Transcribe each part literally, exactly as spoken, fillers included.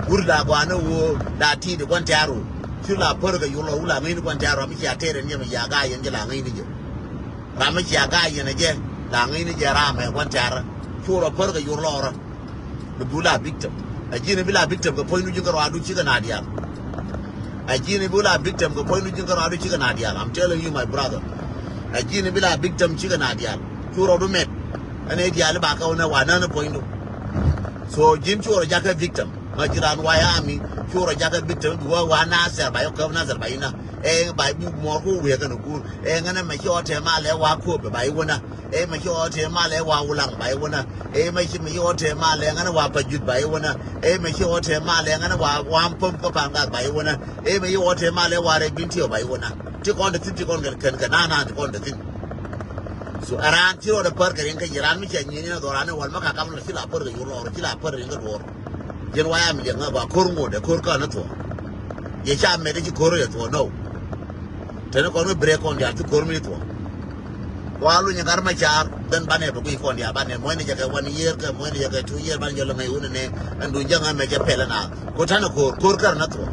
Wur la gɔaa ni ɣöö la ti̱i̱t gua̱n tɛ̈r ɣöö cu la pär kɛ yur lɔ wur la ŋäcni gua̱n tɛ̈r ɣöö ram mi cia tɛɛr ɛn jɛ mi cia ga̱a̱c yɛn jɛ la ŋäcni jɛ. Ram mi cia ga̱a̱c yɛn ɛ jɛ la ŋäcni jɛ ram ɛ gua̱n tɛ̈r cu rɔ pär kɛ yur lɔrä. Bi du la victim. A ji̱n bi la victim kɛ puɔ̱nydu ji̱n kärɔadu cikɛ na diaal. A ji̱n bi la victim kɛ puɔ̱nydu ji̱n kärɔadu cikɛ na diaal. I'm telling you, my brother. A ji̱n bi la victim cikɛ na diaal. Cu rɔɔdu mɛt. Ɛn ɛ diaal ba kä wä nä wa nä ni puɔ̱nydu. So ji̱n cu rɔ jakä victim. Ŋa ji̱ raan wa ya mi cu rɔ jakä victim bi wa wa Nasir ba yɔ käp Nasir ba inä. Ɛ ba bi mɔr ku wëë kɛn kur. Ɛ ŋänä mɛ ci ɔ tɛm a lɛ wa Kööbɛ ba iwänä. Ɛ mɛ ci ɣɔɔ tëë malɛ wa Wulaŋ ba iwänä. Ɛ mɛ ci mɛ ci ɣɔɔ tëë malɛ ŋänä wa Pajut ba iwänä. Ɛ mɛ ci ɣɔɔ tëë malɛ ŋänä wa wa Päm kä Paŋak ba iwänä. Ɛ mɛ ci ɣɔɔ tëë malɛ wa Rɛy Bin Tiɛw ba iwänä. Ti kɔn te thi̱n ti kɔn kɛ kɛn kɛ naan naan ti kɔn te thi̱n. So ɛ raan ci rɔɔdɛ pär kɛ riɛŋ kä ji̱ raan mi cɛ nyieni na dhɔran ni wal ma ka kam la ci la pär kɛ yur lɔɔr ci la pär riɛŋ kä duɔɔr. Jiɛn wa ya mi liɛŋ ŋä gɔaa ko̱r ŋotdɛ ko̱r kä ni thuɔ̱ɔ̱ŋ. Yɛ ca mɛt ci ko̱r yɛ thuɔ̱ɔ̱ŋ nɔw. Teni kɔn mi break kɔn diaal ti ko̱r mi thuɔ̱k. Wa luny ɛ gat ma car ben banɛ bɛ guic kɔn diaal banɛ muɔ̱cni jɛ kɛ one year kɛ muɔ̱cni jɛ kɛ two year banɛ jɛ lɔ ŋäc wun nɛ. Ɛn duny jɛ ŋäc mɛ jɛ pɛl ɛn a ko tanɛ ko̱r ko̱r kär nä thuɔ̱k.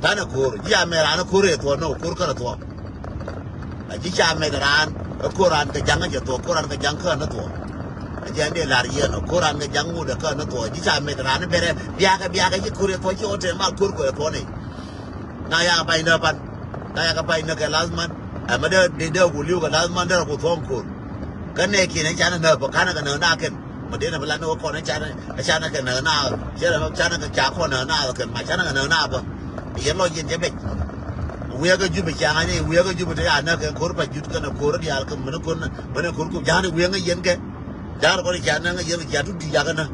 Tanɛ ko̱r ji̱ a mɛ ranɛ ko̱r ɛ thuɔ̱k nɔ ko̱r kär ɛ thuɔ̱k. A ji̱ ca mɛ raan ɛ ko̱r raan kɛ ja̱ŋ ɛ jɛ thuɔ̱k ko̱r raan kɛ ja̱ŋ kär nä thuɔ̱k. A jɛ ɛn dee lar yɛn ɔ ko̱r raan kɛ ja̱ŋ ŋut ɛ kär nä thuɔ̱k ji̱ ca mɛ raan ɛ bɛrɛ biakɛ biakɛ ji̱ ko̱r ɛ thuɔ̱k ci ɣɔt tɛn mal ko̱r ko̱r ɛ thuɔ̱k nɛ. Na ya pay nä pan. Na ya ka pay nä kɛ last month. Ɛ mɛ dee dee dee ku li̱w kɛ last month dee rɔ ku thuɔ̱ŋ ko̱r. Kä nɛ kiɛn ɛ canɛ nä pä kanɛ kɛ nä na kɛn. Mɛ dee nɛ pä la ni wä kɔn ɛ canɛ ɛ canɛ kɛ nä na. Canɛ canɛ kɛ ca kɔn nä na kɛn ma canɛ kɛ nä na pä. Yɛ lɔ yɛn jɛ bɛc. Wiɛ kɛ Jubɛ ca ŋa̱c ni wiɛ kɛ Jubɛ te ya nä kɛ ko̱r pa jut kɛn ɛ ko̱r diaal kɛ mɛn ko̱r nä mɛn ko̱r ku ja̱a̱n wiɛ ŋä yɛn kɛ. Ja̱a̱n kɔn ca nä ŋä yɛn kɛ ca tut di yakɛ nä.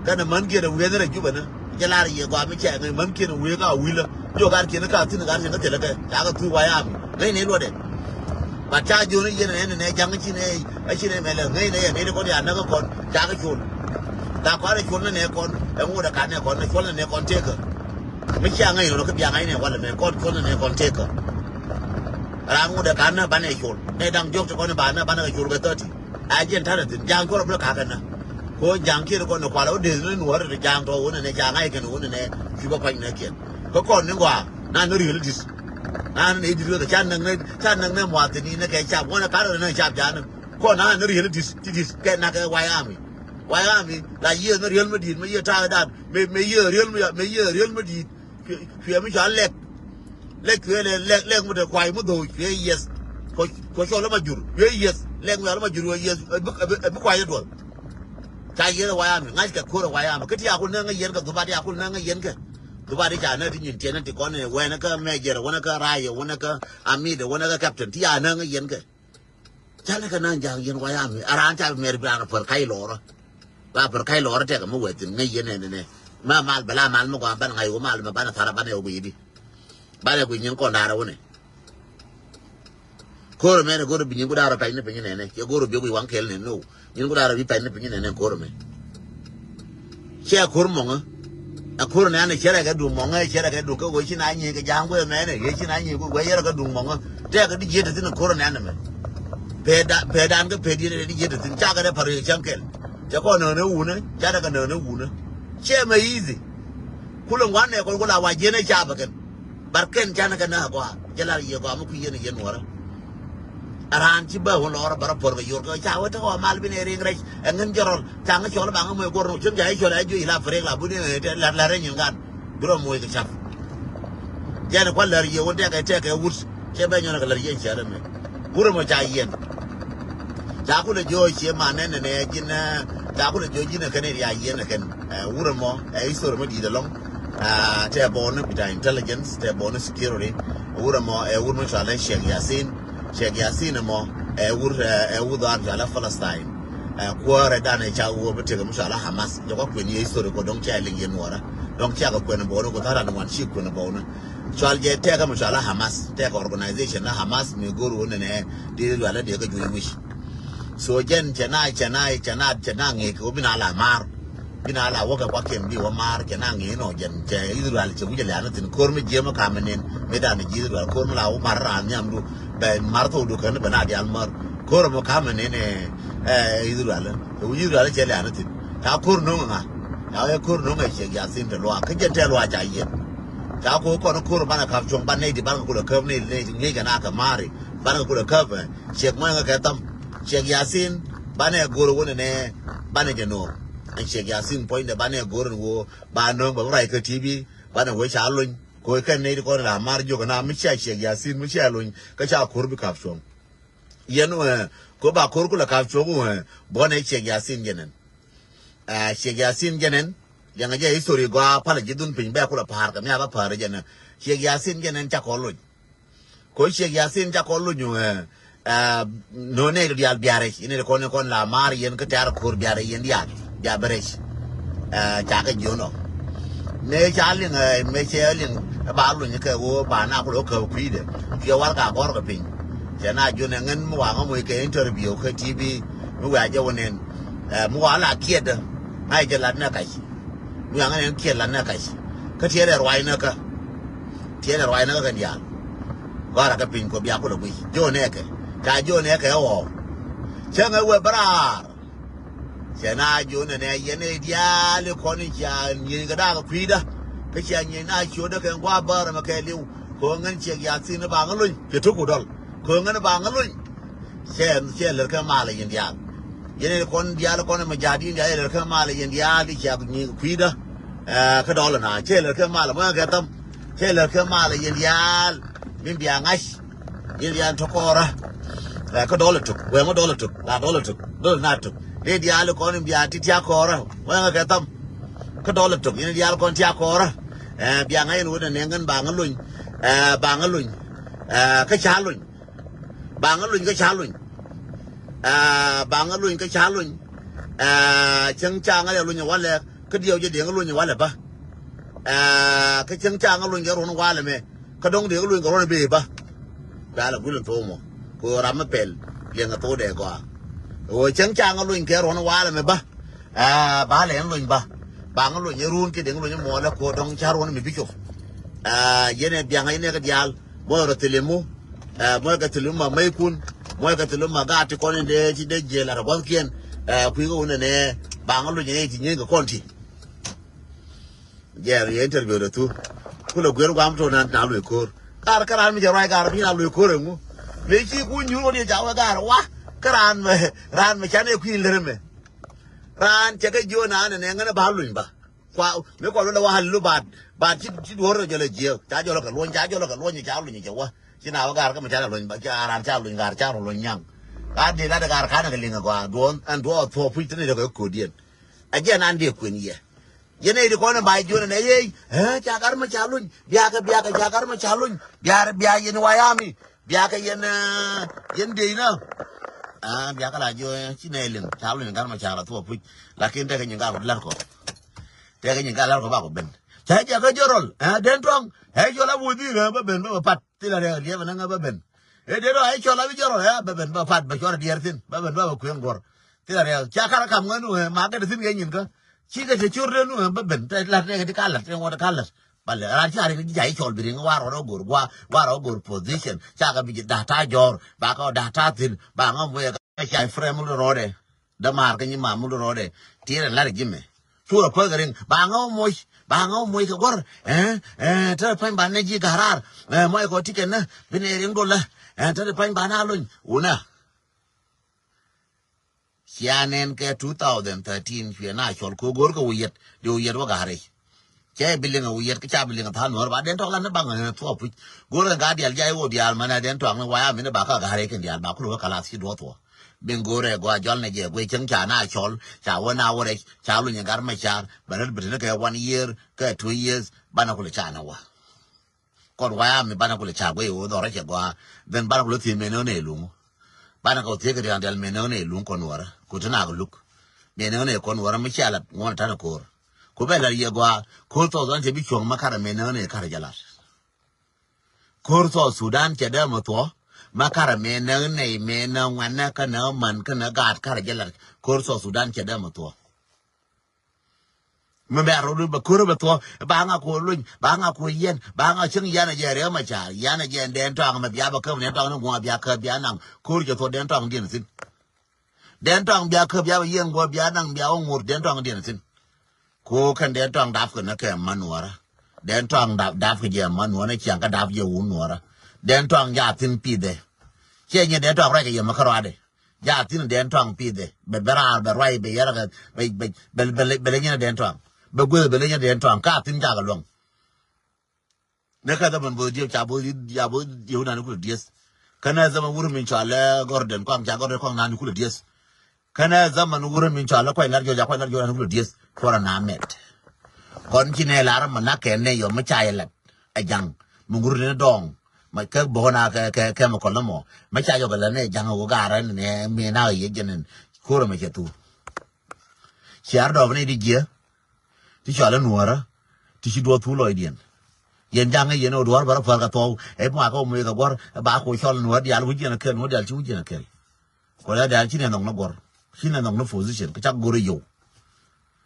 Kɛnɛ män kiɛn ɛ wi̱i̱ ni rɛy Jubɛ ni jɛ lar yɛ gɔaa mi cɛ ŋäc män kiɛn ɛ wi̱i̱ ka wi̱i̱lä. Jiɔ gat kiɛn kä thi̱n gat kiɛn kä thilɛ kɛ ca kɛ thuuc wa yam ŋäc ni luɔtdɛ. But ca jiɔn i̱ yɛn ɛ nɛ nɛ ja̱ŋ ci nɛ a ci nɛ mɛlɛ ŋäc nɛ yɛ nɛ kɔn ya näk kɔn ca kɛ col. Ca kɔn ɛ col ni nɛ kɔn ɛ ŋot ɛ kat nɛ kɔn ɛ col ni nɛ kɔn tekä. Mi cia ŋäc rɔ kä bia ŋa̱c nɛ walɛ mɛ kɔn col ni nɛ kɔn tekä. Raan ŋot ɛ kat nɛ banɛ col nɛ da̱ŋ jiɔk ti kɔn i̱ ba nɛ banɛ kɛ col kɛ thirty. A jiɛn ta̱nɛ thi̱n ja̱a̱ŋ cuɔrɔ bi lɔ ka̱kä nä. Ko ja̱a̱ŋ kiɛn kɔn ni kualɛ wä deth ni nuɔ̱ɔ̱ri ti ja̱a̱ŋ tɔ̱ wä nɛnɛ ca ŋa̱c kɛn wä nɛnɛ cui̱ bä pa̱ny nä kiɛn. Kä kɔn ni gɔaa na ni riel di̱t. Na ni di̱t weth ca näk ni ca näk ni muathini ni kɛ cap wä ni ka̱r ni cap ja̱a̱n ni. Kɔn na ni riel di̱t ti di̱t kɛ nak kɛ White Army. White Army la yiëë ni riel mi di̱t mi yiëë ta̱a̱ dan mi mi yiëë riel mi mi yiëë riel mi di̱t. Cuɛ mi cɔal lɛk. Lɛk cuɛ lɛ lɛk lɛk mi te kuay mi dho̱o̱c cuɛ yieth. Kɔ cɔl ma jur cuɛ yieth lɛk mi cɔal ma jur cuɛ yieth. Ɛbi kuay duɔl. Ca yieth ɛ White Army ŋa̱c kɛ ko̱r ɛ White Army kä ti a kul nɛ ŋäc yɛn kɛ dhubat ti a kul nɛ ŋäc yɛn kɛ. Dhubat ti ca nɛ ti nyin tiɛn ti kɔn ɛ wɛn kä mɛ jɛr wɛn kä ray wɛn kä amit wɛn kä captain ti a nɛ ŋäc yɛn kɛ. Canɛ kɛ na̱a̱ŋ ja̱a̱ŋ yɛn White Army a raan ca bi mɛr bi raan pär ka̱c lɔɔrä. Ba pär ka̱c lɔɔrä tɛkɛ mi wɛth thi̱n ŋäc yɛn ɛn ɛnɛ. Ma mal bɛ la mal mi gɔaa banɛ ŋa̱c wä mal mɛ banɛ tha̱rä banɛ wä gui̱cdi. Banɛ gui̱c nyin kɔn da̱rä wä nɛ. Ko̱r mɛ nɛ go̱r bi nyin ku da̱rä pɛc ni piny nɛ nɛ cɛ go̱r bi gui̱c waŋ kɛl nɛ no. Nyin ku da̱rä bi pɛc ni piny nɛ nɛ ko̱r mɛ. Cɛ ko̱r mɔŋä. Ɛ ko̱r nɛ nɛ cɛ rɛ kɛ duŋ mɔŋä cɛ rɛ kɛ duŋ kä wee ci na nyi kɛ ja̱a̱ŋ wee mɛ nɛ yee ci na nyi ku wee yɛ rɛ kɛ duŋ mɔŋä. Tɛkɛ di jiet thi̱n ko̱r nɛ nɛ mɛ. Pɛ dan kɛ pɛ di jiet thi̱n cakɛ dɛ pa̱r yɛ cäŋ kɛl. Cɛ kɔn nööni wunä ca dɛ kɛ nööni wunä. Cɛ mɛ easy. Kulɛ ŋuan nɛ kɔn kula wa jiɛn ɛ ca bɛ kɛn. Bar kɛn canɛ kɛ nä gɔaa jɛ lar yɛ gɔaa mi kui̱ yɛn yɛn nuɔrä. Raan ci bä wä lɔɔr bä rɔ puɔr kɛ yor kɛ ca wä tekɛ wä mal bi nɛ riŋ rɛc. Ɛ ŋän jɛ rɔl ca ŋä cɔl ba ŋä mɔ ɛ guɔr nɔ cun ca i̱ cɔl ɛ juɔc la frik la buni ɛ lar lar rɛc nyin gan. Bi rɔ moc kɛ cap. Jɛn kua̱r lär yie wun tɛkɛ tɛkɛ wut cɛ bɛ nyɔn kɛ lär yie cɛ rɛ mɛ. Wurɛ mɔ ca yiɛn. Ca kulɛ jiɔ cie ma nɛn nɛ ji̱n ca kulɛ jiɔ ji̱n kɛn ria yiɛn kɛn. Wurɛ mɔ ɛ history mɔ di̱i̱t ɛlɔŋ. Tɛ bɔni bita intelligence tɛ bɔni security. Wurɛ mɔ ɛ wur mɔ cɔalɛ Sheikh Yasin. Sheikh Yasin mɔ ɛ wur ɛ wur dhɔaar cɔalɛ Palestine. Kuäärɛ danɛ ca wur bi tekɛ mɔ cɔalɛ Hamas jɛ kɔ kuɛn yɛ history kɔ dɔŋ cɛ liŋ yɛ nuɔrɛ. Dɔŋ cɛ kɛ kuɛn bɔni kɔ tharan wan ci kuɛn bɔni. Cɔal jɛ tɛkɛ mɔ cɔalɛ Hamas tɛkɛ organization la Hamas mi go̱r wun nɛ nɛ. Di lualɛ di kɛ juic wic. So jɛn cɛ na cɛ na cɛ na cɛ na ŋi̱i̱c kɛ wä bi na la maar. Bi na la wä kɛ kuakiɛn bi wä maar cɛ na ŋi̱i̱c nɔ jɛn cɛ Israel cɛ wi̱c lɛ̈ɛ̈n thi̱n ko̱r mi jiɛm kamɛ nin mi dan ji̱ Israel ko̱r mi la wä mar raan nhiamdu bɛ mar thokdu kɛn bɛ na dial mär ko̱r mi kamɛ nin ɛ Israel. Kɛ wi̱c Israel cɛ lɛ̈ɛ̈n thi̱n ka ko̱r no̱ŋ ŋa. Ca ɣä ko̱r no̱ŋ ɛ Ciɛk Yathin te luaak kä jɛn te luaak ca yiɛn. Ca ko̱r kɔn ko̱r banɛ ka̱p cuɔ̱ŋ ban nɛy ti ban kɛ kulɛ käp nɛy nɛy ti ŋi̱i̱c kɛ na kɛ ma̱a̱ri ban kɛ kulɛ käp ɛ Ciɛk muɔ̱ɔ̱ŋ kɛ thäm. Ciɛk Yathin banɛ go̱r wä nɛnɛ banɛ jɛ no̱o̱ŋ. Ɛn Ciɛk Yathin puɔ̱nydɛ banɛ go̱r ɛn wä ba no̱o̱ŋ bɛ bi ruac kä T V banɛ wä ca lony. Ko̱ kɛn nɛy ti kɔn la ma̱a̱r jiök ɛn a mi cia Ciɛk Yathin mi cia lony kä ca ko̱r bi ka̱p cuɔ̱ŋ. Yɛn wee ko̱ ba ko̱r kulɛ ka̱p cuɔ̱ŋ wee buɔ̱n ɛ Ciɛk Yathin jɛ nɛn. Ɛ Ciɛk Yathin jɛ nɛn. Liɛŋɛ jɛ history gɔaa palɛ ji̱ dhun piny bɛ kulɛ pa̱a̱r kɛ mi a bä pa̱a̱r jɛ nɛn. Ciɛk Yathin jɛ nɛn ca kɔn lony. Ko̱ Ciɛk Yathin ca kɔn lony wee. Ɛ no̱o̱ŋ nɛy diaal biarɛ ci nɛy kɔn kɔn la ma̱a̱r yɛn kä tɛ̈r ko̱r biarɛ yɛn diaal bia bɛ rɛc. Ɛ ca kɛ jiön ɔ mëë ca liŋ ɛ mëë cɛ liŋ ɛ ba lony kɛ ɣöö ba na kulɛ wä käp kui̱dɛ. Cuɛ warɛga gɔ̱rkɛ piny. Cɛ na jiön ɛ ŋän mi waŋä moc kɛ interview kä T V mi wɛ̈ɛ̈ jɛ wä nɛn. Ɛ mi waŋä la kiɛtdä ŋa̱c jɛ lat nɛ kac. Mi waŋä nɛn kiɛt lat nɛ kac. Kä tiɛɛl ɛ ruac näkä. Tiɛɛl ɛ ruac näkä kɛn diaal. Gɔ̱rkɛ piny kɔ bia kulɛ guic jiön ɛ kɛ ca jiön ɛ kɛ ɛ ɣɔw. Cäŋ ɛ wee bä raar. Cɛ na jiön ɛnɛ yɛn ɛ diaal i̱ kɔn i̱ cia nyieny kɛ da̱a̱k kui̱dä. Kä cia nyieny na ciötdä kɛ gua̱a̱ bäär ɛmɛ kɛ li̱w. Kɛ ɣöö ŋän Ciɛk Yathin i̱ ba ŋä lony cɛ tuk ku dɔl. Kɛ ɣöö ŋän i̱ ba ŋä lony. Cɛ cɛ lär kɛ mal ɛ yɛn diaal. Yɛn ɛ kɔn diaal kɔn ɛmɛ ja̱a̱t in diaal ɛ lär kɛ mal ɛ yɛn diaal i̱ cia nyieny kɛ kui̱dä. Ɛ kä dɔl ɛna cɛ lär kɛ mal ɛ muɔ̱ɔ̱ŋ kɛ thäm. Cɛ lär kɛ mal ɛ yɛn diaal. Min bia ŋa̱c. Yɛn diaal tɔ̱ kɔɔrä. Ɛ kä dɔlɛ tok wee ŋä dɔlɛ tok la dɔlɛ tok dɔlɛ na tok. Yɛn diaal kɔn in bia ti tiak kɔɔrä wee ŋä kɛ thäm. Kä dɔlɛ tok yɛn diaal kɔn tiak kɔɔrä. Ɛ bia ŋa̱c yɛn wä nɛ nɛ ŋän ba ŋä lony. Ɛ ba ŋä lony. Ɛ kä ca lony. Ba ŋä lony kä ca lony. Ɛ ba ŋä lony kä ca lony. Ɛ cäŋ ca ŋä yɛ lony walɛ kä diɛw jɛ diɛ ŋä lony walɛ bä. Ɛ kä cäŋ ca ŋä lony kɛ ruɔ̱n walɛ mɛ. Kä dɔ̱ŋ dee kä luny kɛ ruɔ̱n i̱ bee i̱ bä. Bɛ a lɛ guil in thok mɔ kɛ ɣöö ram mi pɛl liɛŋ kɛ thok dee gɔaa. Ɣöö cäŋ ca ŋä luny kɛ ruɔ̱n i̱ wa̱a̱ lɛ mi bä. Aa ba lɛ in luny bä. Ba ŋä luny i̱ ruun kiɛ dee ŋä luny i̱ muɔɔlɛ kɛ ɣöö dɔ̱ŋ ca ruɔ̱n mi bi cop. Aa yɛn ɛ biaŋ in ɛ kɛ diaal muɔc rɔ thil imu. Aa muɔc kɛ thil imu ma mɛykun muɔc kɛ thil imu ma gaat ti kɔn in dee ci dee jiɛl a rɔ gua̱thkiɛn. Aa kui̱ kɛ wun ɛnɛ ba ŋä luny in ɛ ci nyieeny kɛ kɔn ti. Jɛɛr yɛ interview dɛ thu. Kulɛ guer guam to na na luɔi ko̱r. Kar kä raan mi jɛ ruac gar bi na luɔi ko̱r ɛŋu. Mëë ci ku nyuur wä ni ca wä gar wa. Kä raan mɛ raan mɛ can ɛ kui̱n lär mɛ. Raan cɛ kɛ jiö na nɛ nɛ ŋän ba luny ba. Kua mi kua lolɛ wa hal lu baat baat ci ci duɔr jɔlɛ jiɛ ca jɔlɛ kɛ luɔny ca jɔlɛ kɛ luɔny ca luny cɛ wa. Ci na wä gar kä mɛ ca luny ba ca raan ca luny gar ca luny nyaŋ. Ka di la de gar ka nɛ kɛ liŋ ɛ gɔaa duɔn ɛn duɔr thuɔ puc tini dɛ kɛ kodiɛn. Ɛ jɛ nan di kuɛn yɛ. Yɛn ɛ di kɔn ɛ ba jiön ɛ nɛ yey. Ɛ ca gar mɛ ca luny. Biakɛ biakɛ ca gar mɛ ca luny. Biar bia yɛn wayami. Biakɛ yɛn ɛ yɛn dee inä. Ɛ biakɛ la jiö ɛ ci nɛ liŋ ca luny gar mɛ ca la thuɔ puc. Lakin tekɛ nyin gar kɔ lar kɔ. Tekɛ nyin gar lar kɔ ba kɔ ben. Ca jɛ kä jɛ rɔl ɛ den tuaŋ ɛ jɔl a wuthi ɛ bä ben bä bä pat. Thilɛ rɛw liɛpɛ näŋä bä ben. Ɛ dee rɔ ɛ cɔl a bi jɔrɔ ɛ bä ben bä pat bä cɔl a diɛɛr thin bä ben bä bä kueŋ guɔr. Thilɛ rɛw ca kar kam ŋän wee ma kɛ de thin kɛ nyin kä. Ci kɛ te cor den wee bä ben te lat nɛ kɛ ti ka lat nɛ ŋuɔt ka lat. Bä lɛ ran ca ri ja i cɔl bi riŋ wa rɔ rɔ go̱r gua wa rɔ go̱r position ca kɛ bi ji̱ da̱h ta̱a̱ jɔr ba kɛ da̱h ta̱a̱ thin ba ŋä muɛ kɛ ca i frɛm rɔ rɔɔdɛ. Dämaar kä nyi mam mul rɔɔdɛ tiɛɛr ɛn lar ji̱ mɛ. Curɛ päth kɛ riŋ ba ŋä wä moc ba ŋä wä moc kɛ guɔ̱r. Ɛ ɛ te pany ba nɛ ji̱ ga̱raar. Ɛ mɔc kɔ ti kɛn nä bi nɛ riŋ dolä. Ɛ te pany ba na lony wunä. Cia nɛn kɛ two thousand thirteen cuɛ na cɔl kɛ go̱r kɛ wä yɛt di wä yɛt wä ga̱ric. Cɛ bi liŋ a wi̱i̱ yɛt kä ca bi liŋ a tha̱a̱ŋ nuɔ̱ɔ̱r ba den tɔk lan ni baŋ a thuɔ̱ɔ̱p puc. Go̱rɛ ŋa diaal jay wä diaal mɛn a den tɔak ni waya mini ba kä ga̱r yɛ kɛn diaal ba kulɛ wä kalath ci duɔ̱ɔ̱th wä. Bin go̱rɛ gɔaa jɔl ni jɛ guiy cäŋ ca na cɔl ca wä na wä rɛc ca luny a gar mɛ car bɛ rɛt bi tini kɛ one year kɛ two years banɛ kulɛ ca ni wä. Kɔn waya mi banɛ kulɛ ca guiy wä dhɔrɛ cɛ gɔaa. Then banɛ kulɛ thiee mɛn ni wä nɛ luŋ. Banɛ kɛ wä thiee kɛ diaal diaal mɛn ni wä nɛ luŋ kɔn wärä ku ti na kɛ luk. Mɛn ni wä nɛ kɔn wärä mi cia lat ŋuɔn tan ko̱r. Ku bɛ lat yɛ gɔaa ko̱r thɔɔth ɣän cɛ bi cuɔ̱ŋ ma karɛ mëë näk nɛy karɛ jɛ lat. Ko̱r South Sudan cɛ dee mɛ thuɔ̱ ma karɛ mëë näk nɛy mëë näk ŋuɛnɛ kä näk män kä näk gaat karɛ jɛ lat. Ko̱r South Sudan cɛ dee mɛ thuɔ̱. Mi bɛ rɔ dut bɛ ko̱r bɛ thuɔ̱ ba ŋa ko̱r luny ba ŋa ko̱r yɛn ba ŋa cäŋ yan a jɛ rɛw ma caar yan a jɛ dɛn tɔaŋ mɛ bia bɛ käp dɛn tɔaŋ ni gua̱a̱ bia käp bia naŋ ko̱r cɛ thuɔ̱ dɛn tɔaŋ diɛn thi̱n. Dɛn tɔaŋ bia käp bia bɛ yiɛn guɔ bia naŋ bia wä ŋur dɛn tɔaŋ diɛn thi̱n. Ko kɛn Dɛn Tɔaŋ dap kɛ nɛ kɛ ma nuɔrä. Dɛn Tɔaŋ dap, dap kɛ jɛ ma nuɔrä, ciaŋ kä dap jɛ wun nuɔrä. Dɛn Tɔaŋ ja thin pithɛ. Ciɛ nyɛ Dɛn Tɔaŋ ruac kɛ yɛ ma kä ruadɛ. Ja thin Dɛn Tɔaŋ pithɛ. Bɛ bɛ raar bɛ ruac bɛ yɛrɛ kɛ bɛ bɛ bɛ bɛ lɛ nyɛ Dɛn Tɔaŋ. Bɛ gueth bɛ lɛ nyɛ Dɛn Tɔaŋ ka thin ca kɛ luɔŋ. Nɛ kä zaman both dieth ca both dieth ca both dieth wun nani kulɛ dieth. Kɛnɛ zaman wurɛ min cɔalɛ Gordon kɔaŋ ca Gordon kɔaŋ nani kulɛ dieth. Kɛnɛ zaman wurɛ min cɔalɛ Kuay Lar Jɔc ca Kuay Lar Jɔc nani kulɛ dieth. Kuɔrɛ na mɛt. Kɔn ci nɛ lar mɛ na kɛ nɛ yɔ mɛ ca yɛ lɛt. Ɛ jaŋ mɛ wurɛ ni dɔɔŋ. Mɛ kɛ bɔkɔ na kɛ kɛ kɛ mɛ kɔlɛ mɔ mɛ ca yɔ kɛ lɛ nɛ jaŋ wä garɛ nɛ mi na yɛ jɛnɛn. Kuɔrɛ mɛ cɛ thu. Ciar dɔɔp ni di jiɛ. Ti cɔal i̱ nuɔɔrä ti ci duɔth thuk lɔcdiɛn. Yɛn jaŋ i̱ yɛn ɛ duɔ̱ɔ̱r bä rɔ pua̱l kɛ thuɔ̱w ɛ muakä wä muëë kɛ guɔ̱r ɛ ba ku cɔl nuɔɔr diaal wi̱c yɛn ɛ kɛl nuɔɔr diaal ci wi̱c yɛn ɛ kɛl. Kuɔl ya diaal ci nɛ nhɔk ni guɔ̱r ci nɛ nhɔk ni position kɛ cak go̱r i̱ yio̱w.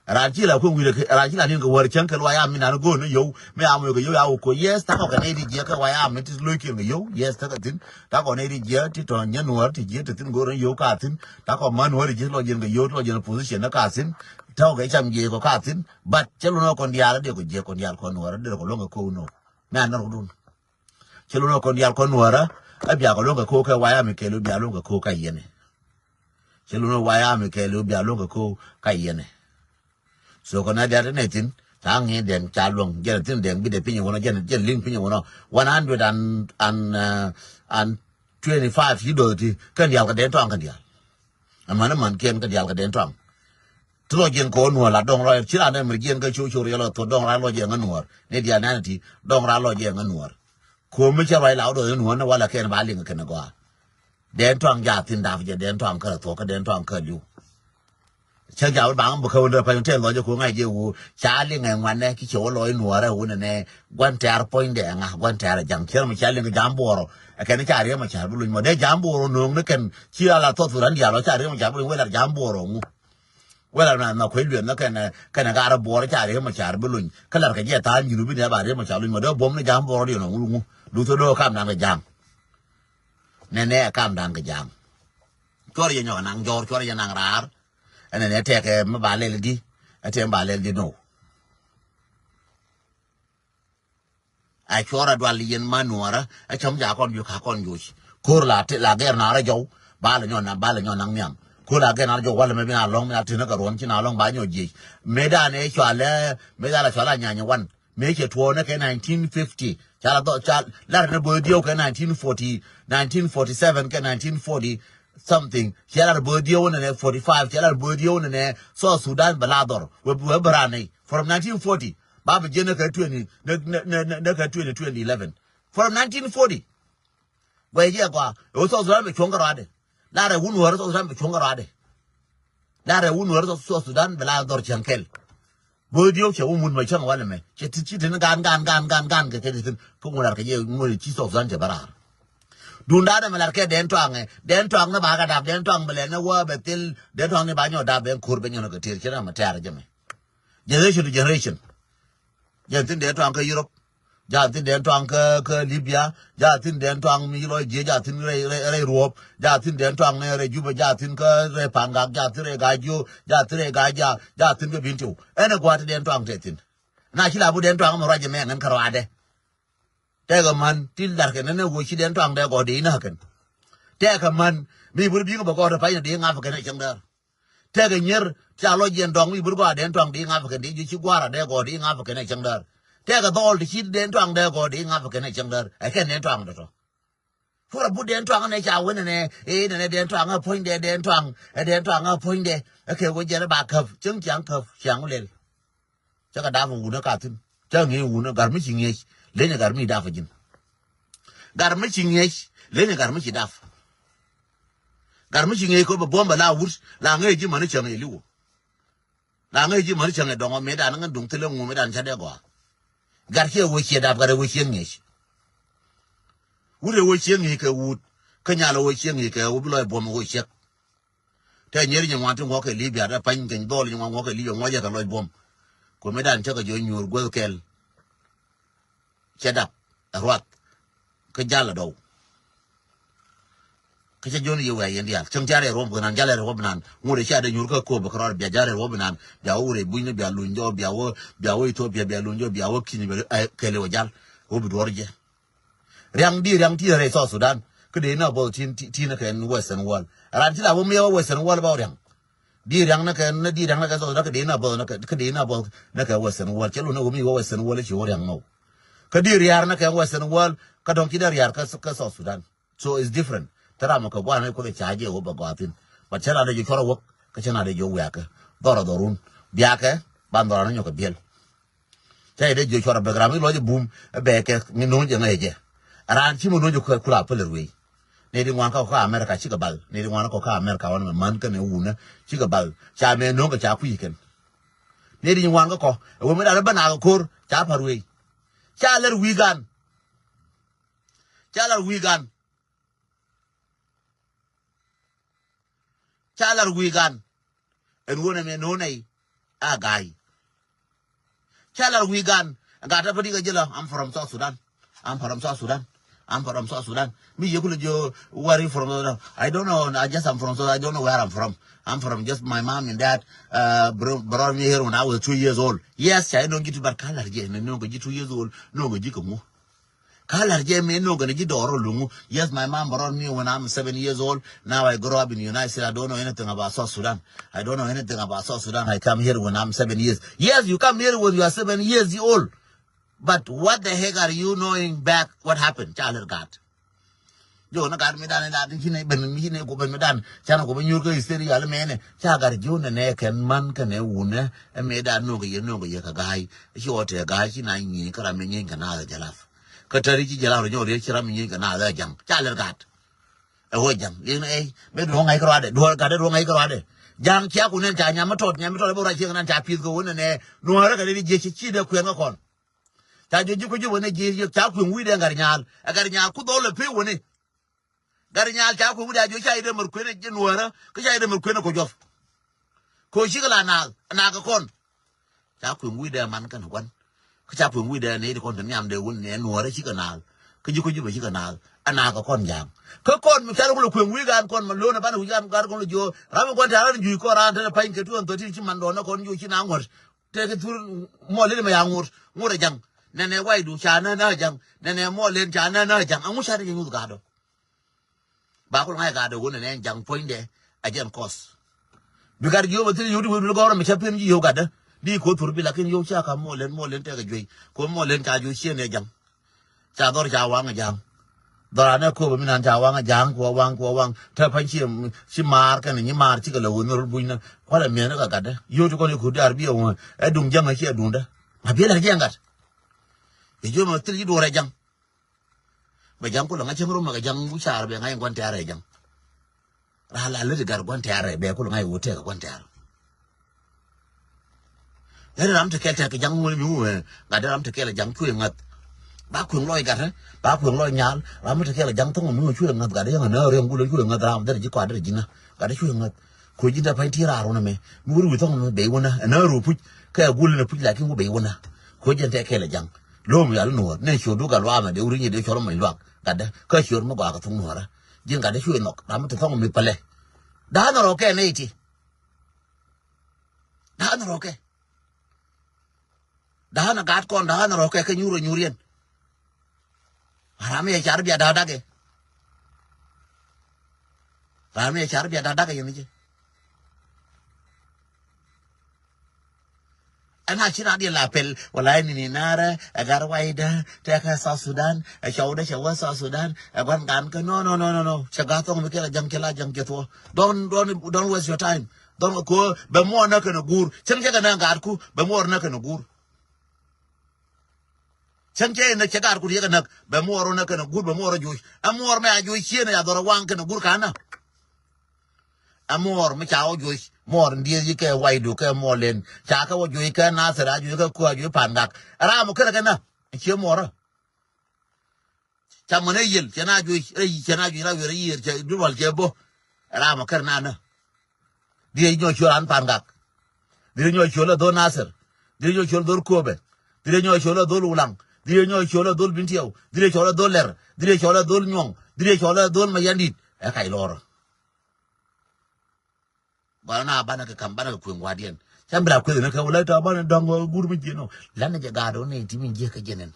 Raan ci la kueŋ wi̱i̱ raan ci la ni̱n kɛ wäär cäŋ kɛ luac am mi nan go̱o̱r ni yio̱w mi am wek kɛ yio̱w ya wek koc yes takɔ kɛ nɛy di jiɛk kɛ wac am mi ti lo̱ckiɛn kɛ yio̱w yes takɔ thi̱n. Takɔ nɛy di jiɛk ti tɔ̱ nyɛ nuɔɔr ti jiɛk ti thi̱n go̱o̱r ni yio̱w ka thi̱n. Takɔ män nuɔɔr ti jiɛk lɔc yɛn kɛ yio̱w ti lɔc yɛn position ni ka thi̱n. Tɔ̱ kɛ cam jiɛc kɔ ka thi̱n. But cɛ lun ɛ kɔn diaal ɛ dee kɔ jiɛ kɔn dial kɔn nuɔɔr ɛ dee kɔ luɔ̱ŋ kɛ kow nɔ. Mɛ anɔr kudun. Cɛ lun ɛ kɔn dial kɔn nuɔɔr ɛ bia kɔ luɔ̱ŋ kɛ kow kɛ waya mi kɛɛl bia luɔ̱ŋ kɛ kow ka yɛn ɛ. Cɛ lun ɛ waya mi kɛɛl bia luɔ̱ŋ kɛ kow ka yɛn ɛ. So kɔn a dial ti nɛ thin ca ŋi̱i̱ dɛŋ ca luɔ̱ŋ jɛn thin dɛŋ bi dɛ piny wunɔ jɛn jɛn liŋ piny wunɔ. One hundred and and uh, and twenty five yi do̱th ti kɛn dial kɛ dɛn tɔaŋ kɛn dial. Amäni män kiɛn kɛ dial kɛ dɛn tɔaŋ. Ti lɔ jiɛn kɛ wä nuɔr la dɔŋ rɔ ci ran dɛ mɛr jiɛn kɛ cio̱w cio̱w riɛl ɔ thot dɔŋ ran lɔ jiɛn ŋä nuɔr ni dial nani ti dɔŋ ran lɔ jiɛn ŋä nuɔr. Ko̱ mi cɛ ruac la wä dɔth nuɔr ni wala kɛn ba liŋ kɛn gɔaa. Dɛn tɔaŋ ja thin dap jɛ dɛn tɔaŋ kärɛ thuɔk kä dɛn tɔaŋ kä li̱w. Cä ja wä baŋ bä kä wä dee pany tɛn lɔcɛ ko̱ ŋa̱c jɛ wä ca liŋ ɛ ŋuanɛ ki cɛ wä lɔc nuɔrɛ wä nɛnɛ. Gua̱n tɛ̈r puɔ̱nydɛ ɛ ŋa gua̱n tɛ̈r ɛ ja̱ŋ cär mi ca liŋ kɛ ja̱a̱m buɔrɔ. Ɛ kɛn ca riɛm ɛ ca̱r bi luny mɔ dee ja̱a̱m buɔrɔ no̱o̱ŋ ni kɛn ci ala thɔth ran diaal ɔ ca riɛm ɛ ca̱r bi luny wee lar ja̱a̱m buɔrɔ ŋu. Wee lar na na kuec lueth ni kɛn kɛn ɛ gaar ɛ buɔrɔ ca riɛm ɛ ca̱r bi luny kä lar kɛ jɛ tha̱a̱n juru bi nɛ ba riɛm ɛ ca̱r luny mɔ dee buɔm ni ja̱a̱m buɔrɔ diɔn ɛ ŋu ŋu. Duth ɛ do̱o̱k kam dan kɛ ja̱a̱m. Nɛnɛ ɛ kam dan kɛ ja̱a̱m. Cuɔr yɛ nyɔk ɛ naŋ jɔɔr cuɔr yɛ naŋ raar. Ɛn ɛn ɛ tɛkɛ mi ba lɛl di ɛ tɛm ba lɛl di no. A cuɔr a dual yɛn ma nuɔrä a cam ja kɔn ju ka kɔn juc. Ko̱r la ti la gɛr na rɛ jɔw ba la nyɔn na ba la nyɔn naŋ niam. Ko̱r la gɛr na rɛ jɔw wala mɛ bi na lɔŋ mi na ti na ka ruɔn ci na lɔŋ ba nyɔ jiec. Mɛ da nɛ cualɛ mɛ da la cualɛ nyanya wan. Mëë cɛ tuɔɔk ni kɛ nineteen fifty ca la dhɔ ca lar ni bo̱o̱th diɛw kɛ nineteen forty, nineteen forty seven kɛ nineteen forty something. Cɛ lar bo̱o̱th diɛw ni nɛ forty five cɛ lar bo̱o̱th diɛw ni nɛ South Sudan bɛ la dhɔr wɛ wɛ bɛ ran ni from nineteen forty. Ba bɛ jiɛn ni kɛ twenty ni ni ni ni kɛ twenty twenty eleven from nineteen forty. Guɛy jiɛ gɔaa ɛ wä South Sudan bɛ cuɔ̱ŋ kɛ rɔadɛ. Lar ɛ wun wä South Sudan bɛ cuɔ̱ŋ kɛ rɔadɛ. Lar ɛ wun wä South Sudan bɛ la dhɔr cäŋ kɛl. Bo̱o̱th diɔ̱k cɛ wä mut mɛ cäŋ walɛ mɛ cɛ ti ci tin gan gan gan gan gan kɛ kɛ ti tin kä ŋun lar kɛ jɛ ŋun ci South Sudan cɛ bä raar. Dun da̱a̱n ɛmɛ lar kɛ dɛn tɔaŋɛ dɛn tɔaŋ ni ba kɛ dap dɛn tɔaŋ bɛ lɛ ni wä bɛ thil dɛn tɔaŋ ni ba nyɔ dap bɛ ko̱r bɛ nyɔ ni kɛ tier cɛ ram mɛ tɛɛr jɛ mɛ. Generation to generation. Jɛn thin dee tɔaŋ kä Europe. Ja thin dee tɔaŋ kä kä Libya. Ja thin dee tɔaŋ mi lɔc jiɛ ja thin rɛy rɛy rɛy Ruɔp. Ja thin dee tɔaŋ ni rɛy Juba ja thin kä rɛy Pangak ja thin rɛy Gajiok ja thin rɛy Gaja ja thin kä Bintiu. Ɛn ɛ gua̱a̱t dee tɔaŋ tɛ thin. Na ci la bu dee tɔaŋ mi ruac jɛ mɛ ŋɛn kä ruaadɛ. Tɛkɛ man ti lar kɛ nɛn ɛ wuɔ ci dee tɔaŋ dee gɔ̱ dee inä kɛn. Tɛkɛ man mi bur bi̱i̱ŋ bɛ gɔ̱ tɛ pany dee ŋa̱p kɛn ɛ cäŋ däär. Tɛkɛ nyier ca lɔ jiɛn dɔŋ mi bur gɔaa dɛn tɔaŋ di ŋa̱p kɛn di ji̱ ci gua̱a̱r a dee gɔɔ di ŋa̱p kɛn ɛ cäŋ däär. Tɛkɛ dhɔɔl ti ci dɛn tɔaŋ dee gɔɔ di ŋa̱p kɛn ɛ cäŋ däär ɛ kɛn dɛn tɔaŋ dɔ̱tɔ. Puɔr a but dɛn tɔaŋ nɛ ca wen nɛ ɛ nɛ dɛn tɔaŋ ɛ puɔ̱nydɛ dɛn tɔaŋ ɛ dɛn tɔaŋ ɛ puɔ̱nydɛ. Ɛ kɛ wä jiɛn ɛ ba käp cäŋ ciaŋ käp ciaŋ lɛl. Cä kɛ dap wun ɛ ka thi̱n cä ŋi̱i̱c wun ɛ gar mi ci ŋi̱eec lenyɛ gar mi dap ɛ ji̱n. Gar mi ci ŋi̱eec lenyɛ gar mi ci dap. Gar mi ci ŋi̱eec kɔ bɛ buɔ̱m bɛ la wut la ŋi̱eec ji̱ mani cäŋ ɛ li̱w. La ŋi̱eec ji̱ mani cäŋ ɛ dɔŋɔ mëë dan ŋän duŋ thilɛ ŋu mëë dan cä dee gɔaa. Gar ciɛ wee ciɛ dap gar ɛ wee ciɛ ŋi̱eec. Wut ɛ wee ciɛ ŋi̱eec kɛ wut kä nyal ɛ wee ciɛ ŋi̱eec kɛ wut bi lɔc buɔ̱m ɛ wee ciɛk. Tɛ nyier nyin ŋuan ti ŋuɔk kɛ Libya tɛ pany keny dhɔl nyin ŋuan ŋuɔk kɛ Libya ŋuɔc jɛ kɛ lɔc buɔ̱m. Kuoth mi dan cä kɛ jɔ nyuur guäth kɛl. Cɛ dap ɛ ruath kä jal ɛ dɔw. Kä cä jiɔn yɛ wɛ̈ɛ̈ yɛn diaal cäŋ ca rɛɛr wä bi naan, jalɛ rɛɛr wä bi naan. Ŋot ɛ ca dee nyuur kä Akobo kärɔɔd, bia jalɛ rɛɛr wä bi naan, bia wä Wurɛ Bunyni, bia Luny Jɔɔk, bia wä, bia wä Ethiopia, bia Luny Jɔɔk, bia wä Kenya, bia, eh, kɛɛliw ɛ jal. Wä bi duɔr jɛ. Riaŋ di riaŋ ti rɛy South Sudan. Kä dee na buɔth tin, tin, tin kɛn Western world. Raan ci la wä mi wä Western world ba wä riaŋ. Di riaŋ na kɛn, di riaŋ na kɛn South Sudan, kä dee na buɔth na kɛ, kä dee na buɔth na kɛ Western world. Cɛ lu na wä mi wä Western world ci wä riaŋ nɔ. Kä di riaar na kɛn Western world, kä dɔŋ ci dee riaar kä, kä South Sudan. So it's different. Te ram kɛ guan ni kuoth ca jɛ wä ba gɔathin. But cɛ na dee jɛ cuɔr a wäk, kä cɛ na dee jɛ wɛɛkä. Dhɔr a dhɔrun. Biakɛ, ban dhɔr a ni nyɔk kɛ biɛl. Ca yɛ dee jiö cuɔr a bek ram i̱ lɔc i̱ bum. Ɛ bɛ kɛ ŋi̱n no̱o̱ŋ jɛ ŋäc jɛ. Raan ci mi no̱o̱ŋ jɛ kula päl ruëëc. Nɛy ti ŋuan kä kɔkä America cikɛ bal. Nɛy ti ŋuan kä kɔkä America wan mɛ män kɛnɛ wunä cikɛ bal. Ca mɛ no̱o̱ŋ kɛ ca kui̱c kɛn. Nɛy ti ŋuan kä kɔ ɛ wee mi da̱rä bä nak ɛ ko̱r ca pa̱r ruëëc. Ca lɛr wi̱i̱ gan. Ca lɛr wi̱i̱ gan. Ca lar wi̱i̱ gan. Ɛn wun ɛmɛ no̱o̱ŋ nɛy a ga̱a̱y. Ca lar wi̱i̱ gan. Gat a pädi kɛ ji̱ lɔ, I'm from South Sudan. I'm from South Sudan. I'm from South Sudan. Mi yɛ kulɛ jiö, where you from South Sudan? I don't know. I just, I'm from South. I don't know where I'm from. I'm from just my mom and dad. Uh, bro-, brought me here when I was two years old. Yes, ca no̱o̱ŋ ji̱ ti, but ka lar jɛ nɛ no̱o̱ŋ kɛ ji̱ two years old. No̱o̱ŋ kɛ ji̱ kɛ ŋu. Ka lar jɛ mɛ no̱o̱ŋ kɛ ni ji̱ dɔɔr ɔ luŋu. Yes, my mom brought me when I'm seven years old. Now I grow up in the United States. I don't know anything about South Sudan. I don't know anything about South Sudan. I come here when I'm seven years. Yes, you come here when you are seven years old. But what the heck are you knowing back what happened? Ca lɛr gat. Jiɔn gat mi dan, dan ci nɛ ben, mi ci nɛ ku ben mi dan. Canɛ ku ben nyuur kä history yal mɛnɛ. Ca gat jiɔn nɛ kɛn man kɛnɛ wunɛ. Ɛ mi dan no̱o̱ŋ kɛ yɛ, no̱o̱ŋ kɛ yɛ kɛ ga̱a̱y. Ci ɣɔt tɛ ga̱a̱y ci na nyieny kä ram mi nyieny kɛ naath ɛ jɛ laf. Kä tɛri ci jɛ laf rɔ nyɔk riet ci ram mi nyieny kɛ naath ɛ ja̱ŋ. Ca lɛr gat. Ɛ ɣöö ja̱ŋ liŋ ni ɛ mi duɔ̱ɔ̱ŋ ŋa̱c kärɔadɛ, duɔ̱ɔ̱r gatdɛ duɔ̱ɔ̱ŋ ŋa̱c kärɔadɛ. Ja̱ŋ cia ku nɛn ca nyam mi tɔt, nyam mi tɔt ɛ bi rɔ ciek nɛn ca pi̱th kɛ wun nɛnɛ. Nuɔ̱ɔ̱rä kɛ ni di jiec ci ciet ɛ kuɛn kä kɔn. Ca jiö ji̱ kui̱ ji̱ wä ni jiec yök ca kueŋ wi̱i̱dɛ gat nyaal. Ɛ gat nyaal ku dhɔl ɛ pee wä ni. Gat nyaal ca kueŋ wi̱i̱dɛ a jiö ca yit ɛ mär kuën ɛ ji̱ nuɔ̱ɔ̱rä kä ca yit ɛ mär kuën ɛ kɔ juɔ̱p. Kɛ ɣöö cikɛ la naath, ɛ naath kɛ kɔn. Ca kueŋ wi̱i̱dɛ man kɛn gua̱n. Kä ca kueŋ wi̱i̱dɛ nɛy ti kɔn te nhiam dee wun nɛ nuɔ̱ɔ̱rä cikɛ naath. Kä ji̱ kui̱ ji̱ bɛ cikɛ naath, ɛ naath kɛ kɔn ja̱a̱ŋ. Kä kɔn mi ca lɛ kulɛ kueŋ wi̱i̱ gan kɔn ma lo̱n ɛ banɛ wi̱i̱ gan gat kɔn lɛ jiö. Ram mi gua̱n te ran jui̱c kɔn ran te lɛ pa̱ny kɛ two thousand thirteen ci man dɔɔn ɛ kɔn jiö ci na ŋuɔ̱t. Tëëkɛ thur muɔl in mɛ ya ŋot, ŋot ɛ ja̱ŋ. Nɛnɛ waydu ca nä nä ja̱ŋ. Nɛnɛ muɔl in ca nä nä ja̱ŋ. Aŋu ca ni jɛ nyuth ga̱a̱dɔ. Ba kul ŋa̱c ga̱a̱dɔ wun nɛnɛ ja̱ŋ puɔ̱nydɛ. A jɛn kɔs. Bi gat jiöm a thil yut wut gɔ̱rä mi ca pen ji̱ yio̱w gatdä. Di ko̱ thur bi lakin yio̱w ca ka muɔl in, muɔl in tɛk a juey. Ko̱ muɔl in ca juey ciën ɛ ja̱ŋ. Ca dhɔr ca waŋ a ja̱a̱ŋ. Dhɔr anɛ köpɛ mi nan ca waŋ a ja̱a̱ŋ, kuɔ waŋ, kuɔ waŋ. Te pa̱ny ci, ci maar kɛn nyi maar cikɛ lɛ wä ni rot bunyni. Kualɛ mi̱eth ni kɛ gatdä. Yio̱w ti kɔn i̱ kut diaar bi ɛ wä. Ɛ duŋ jäŋ a ci ɛ duŋdä. A biɛl ɛ jiɛn gat. Ɛ jiöm a thil ci duɔr ɛ ja̱ŋ. Bɛ ja̱ŋ kulɛ ŋa̱c cäŋ rom ɛ kɛ ja̱ŋ wi̱c caar bɛ ŋa̱c in gua̱n tɛ̈r ɛ ja̱ŋ. Raa la lät i̱ gat gua̱n tɛ̈r ɛ bɛ kulɛ ŋa̱c i̱ wä tɛk ɛ gua̱n tɛ̈r. Dee ram te kɛl tɛk kɛ ja̱ŋ ŋuɔ̱l mi wee gat dee ram te kɛl ja̱ŋ cuɛ ŋa̱th. Ba kueŋ lɔc gat ba kueŋ lɔc nyal ram te kɛl ja̱ŋ thoŋ mi wee cuɛ ŋa̱th gat dee yäŋ anä riɛŋ gulɛ cuɛ ŋa̱th ram dee ji̱ kɔat dee ji̱ ŋa̱th gat dee cuɛ ŋa̱th. Kuɛ ji̱n te pa̱ny ti raar wunä mɛ mi wur wi̱i̱ thoŋ mi bey wunä anä ruu puc kɛ gulɛ ni puc lakin wä bey wunä. Kuɛ ji̱n te kɛl ja̱ŋ lo̱o̱m yal nuɔɔr ni ciöt du gat luaamɛ dee wur inyɛ dee cɔl mɔc luak gat dee kä ciöt mi gɔaa kɛ thoŋ nuɔɔrä. Ji̱n gat dee cuɛ nhɔk ram mi te thoŋ mi pälɛ. Da̱a̱n rɔɔkɛ nɛy ti. Da̱a̱n rɔɔkɛ. Da̱a̱n gaat kɔn da̱a̱n rɔɔkɛ kɛ nyuur ɛ nyuur yɛn. Ram yɛ car bia da̱a̱ dakɛ. Ram yɛ car bia da̱a̱ dakɛ yɛn i̱ jɛ. Ɛn a ci ran diɛ la pɛl wala ɛn ni naarɛ ɛ gar waydä tɛkɛ South Sudan ɛ cɔwdɛ cɛ wä South Sudan ɛ gua̱n gan kä no no no no no cɛ ga̱ thɔŋ mi kɛ la ja̱ŋ cɛ la ja̱ŋ cɛ thuɔ. Don't don't don't waste your time. Dhɔl kɛ ko̱o̱ bɛ muɔɔr nä kɛnɛ guur. Cäŋ cɛ kɛ nä gaatku bɛ muɔɔr nä kɛnɛ guur. Cäŋ cɛ inä cɛ gaatku ti cɛ kɛ näk bɛ muɔɔr nä kɛnɛ guur bɛ muɔɔr joc. Ɛ muɔɔr mɛ a joc cieen ɛ ya dhɔr ɛ waŋ kɛnɛ guur ka̱n nä. Ɛ muɔɔr mi ca wä joc muɔɔr in dieth yi kɛ waydu kɛ muɔɔr len ca kɛ wä joc kɛ Nathir a joc kɛ kuä a joc pa̱a̱n gak. Ɛ ram ɔ kɛnɛ kɛ nä ɛ cie muɔɔrä. Ca män ɛ yiël cɛ na juëc rɛy cɛ na juëc na wiɛr ɛ yiëër cɛ duwal cɛ bo̱. Ram ɔ kɛr nanä. Dhiec nyɔk ciöl an pa̱a̱n gak. Dhiec nyɔk ciöl ɛ dhol Nathir. Dhiec nyɔk ciöl dhol Köpɛ. Dhiec nyɔk ciöl ɛ dhol Ulaŋ. Dhiec nyɔk ciöl ɛ dhol Bintiɛw. Dhiec cɔl ɛ dhol Lɛr. Dhiec cɔl ɛ dhol Nyuɔ̱ŋ. Dhiec cɔl ɛ dhol Mayandit. Ɛ kac lɔrä. Gɔl na banɛ kɛ kam banɛ kɛ kueŋ gua̱diɛn. Cam bi la kueth ni kɛ wulɛ ta banɛ dɔŋ gur mi jiɛn ɔ. Lanɛ jɛ gaat ɔ ni ti mi jiɛ kɛ jɛnɛn.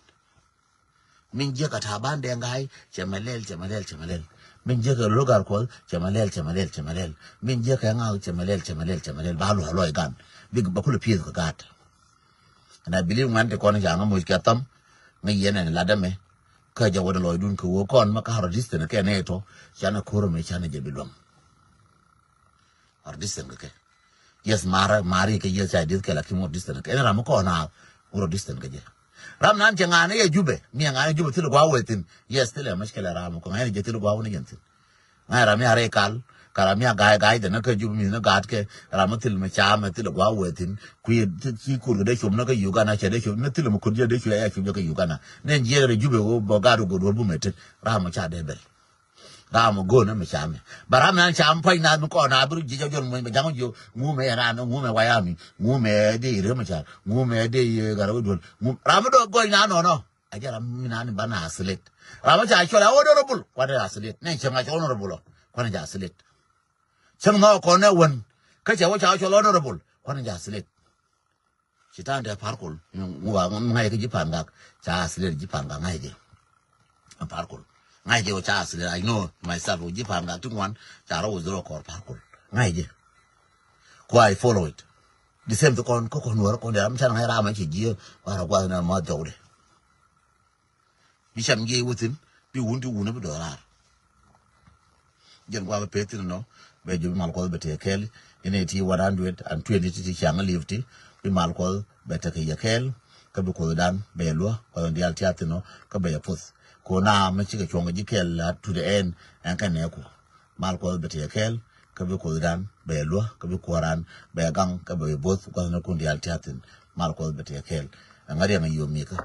Min jiäkä Taban Deng Gai, cɛ mɛ lɛl, cɛ mɛ lɛl, cɛ mɛ lɛl. Min jiäkä Logar Kuɔth, cɛ mɛ lɛl, cɛ mɛ lɛl, cɛ mɛ lɛl. Min jiäkä Ŋak, cɛ mɛ lɛl, cɛ mɛ lɛl, cɛ mɛ lɛl. Ba luɔc luɔc gan. Bik ba kulɛ pieth kɛ gaat. And I believe ŋuan ti kɔn ca ŋa moc kɛ tham. Ŋa yɛn ɛn ladä mɛ. Kä jɛ wä dee lɔcdun kɛ wä kɔn ma ka rɔ distance kɛ nɛ tɔ. Canɛ ko̱r mɛ canɛ jɛ bi luäŋ. Or distance kɛ kɛ. Yes, mara mari kɛ yes, ca dith kɛ la ki mor distance kɛ. Ɛn ram kɔ na uro distance kɛ jɛ. Ram nan cɛ ŋani yɛ Jubɛ, mi ŋani Jubɛ thil gua wɛ thin. Yes, thil ɛ mashkila ram kɔ ŋani jɛ thil gua wɛ ni jɛn thin. Ŋani ram ya rɛ kal, ka ram ya gai gai dɛ na kɛ Jubɛ mi na gat kɛ, ram thil mɛ ca mɛ thil gua wɛ thin. Kui thil ki kur kɛ dɛ chop na kɛ Uganda cɛ dɛ chop, na thil mɛ kur jɛ dɛ chop ya chop jɛ kɛ Uganda. Nɛ jɛ rɛ Jubɛ wɛ bɔ gat wɛ god wɛ bu mɛ thin. Ram ca dɛ bɛl. Ram mi go̱o̱n mi cam mi. Ba ram mi an cam pua̱ny naath mi kɔn a bi ru ji̱ jɔl muɔ̱ny ba jaŋ ji̱ ŋu mɛ ran ŋu mɛ wayami ŋu mɛ de ire mi car ŋu mɛ de ye gar wi duol ŋu ram mi do go̱o̱ny na nɔnɔ. A jɛ ram mi nan ba na asilet ram mi ca cɔl a honorable kuan a asilet ne cɛŋ a cɔl honorable kuan a asilet. Cɛŋ nɔ kɔn ne wen kä cɛ wä ca cɔl honorable kuan a asilet. Ci ta̱a̱n tɛ Par Kuol ŋuwa ŋa̱c kä ji̱ Pangak. Ca asilet ji̱ Pangak ŋa̱c jɛ. Par Kuol ŋa̱c jɛ wä ca asilet. I know myself wä ji̱ Pangak ti ŋuan ca rɔ wä dhurɔ kɔr Par Kuol ŋa̱c jɛ. Ku I follow it. The same thing kɔn kä kɔn wär kɔn dɛ ram ca ŋa̱c ram a ci ji̱ wä rɔ guath na ma jɔwdɛ. Bi cam jiɛc wä thi̱n bi wun ti wun bi dɔɔr raar. Jɛn gua̱a̱k peth thi̱n nɔ bɛ jɔ bi mal Kuɔth bɛ tëë kɛɛl. Inɛ ti one hundred and twenty ti ti ciaŋ li̱w ti bi mal Kuɔth bɛ tekɛ yɛ kɛɛl. Kä bi Kuothdan bɛ yɛ luäk Kuɔth in diaal tiath thi̱n nɔ kä bɛ yɛ puth. Kɛ ɣöö na mi cikɛ cuɔ̱ŋ kɛ ji̱ kɛɛl la to the end ɛn kɛ nɛɛku. Mal Kuɔth bɛ tëë kɛɛl kä bi Kuothdan bɛ yɛ luäk kä bi kuɔ̱ran bɛ yɛ gaŋ kä bɛ yɛ bo̱th Kuɔth in kun diaal tiath thi̱n. Mal Kuɔth bɛ tëë kɛɛl. Ɛŋa riɛŋ a yio̱o̱ mikä.